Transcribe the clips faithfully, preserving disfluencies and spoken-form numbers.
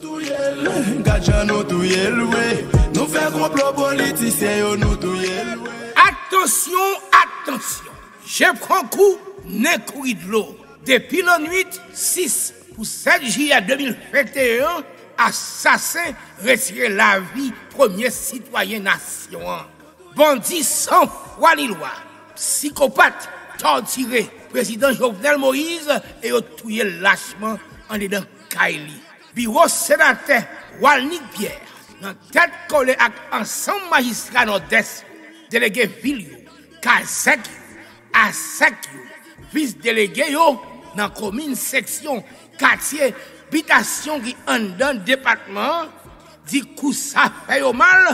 Touye l, gad jan nou touye l, wi. Nou fè konplo politisyen yo, nou touye l, wi. Atansyon, atansyon. Je pran kou, nen kouri dlo. Depi lannwit sis pou sèt jiyè de mil venteyen, asasen retire lavi premye sitwayen nasyon an. Bandi san fwa ni lwa, psikopat, tòtire prezidan Jovenel Moïse e yo touye l lachman anndedan kay li. Biwo senatè Walnick Pierre, nan tèt kole ak ansanm majistra Nòdès, delege vil yo, kazèk yo, asèk yo, vis delege yo nan komin, seksyon, katye, bitasyon ki anndan depatman an, di kou sa fè yo mal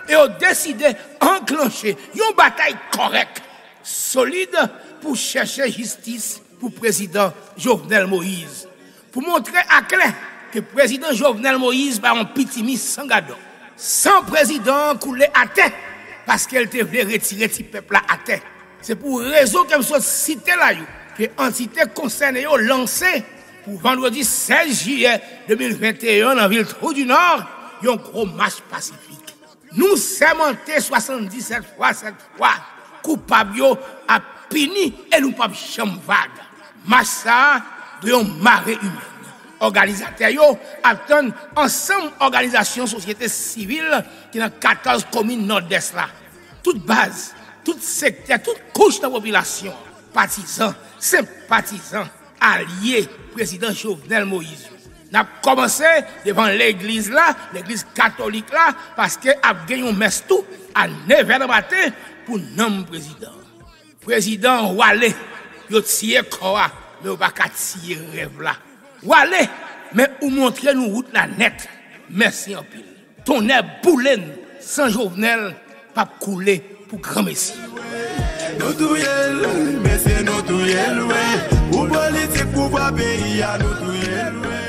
e yo deside anklanche yon batay kòrèk, solid pou chèche jistis pou prezidan Jovenel Moïse. Pou montre aklè ke prezidan Jovenel Moïse pa yon pitimi san gadò. San prezidan an koule atè paske l te vle retire ti pèp la atè. Se pou rezon ke m sot site la yo ke antite konsène yo lanse pou vandredi sèz jiyè de mil venteyen nan vil Trou di Nò yon gwo mach pasifik. Nou sèmante swasanndisèt fwa sèt fwa, koupab yo ap pini e nou p ap janm vag. Mach sa a dwe yon mare imèn. Òganizatè yo ap tann ansanm òganizasyon sosyete sivil ki nan katòz komin Nòdès la. Tout baz, tout sektè, tout kouch nan popilasyon, patizan, senpatizan, alye prezidan Jovenel Moïse yo. N ap kòmanse devan legliz la, legliz katolik la, paske ap gen yon mès tou a nevè nan maten pou nanm prezidan. Prezidan, w ale, yo tiye kò a, men yo pa ka tiye rèv la. W ale, men ou montre nou wout la nèt. Mèsi anpil. Tonnè boule n, san Jovenel p ap koule pou granmesi. Nou touye l, mesye, nou touye l, wi. Pou politik pouvwa peyi a, nou touye l, wi.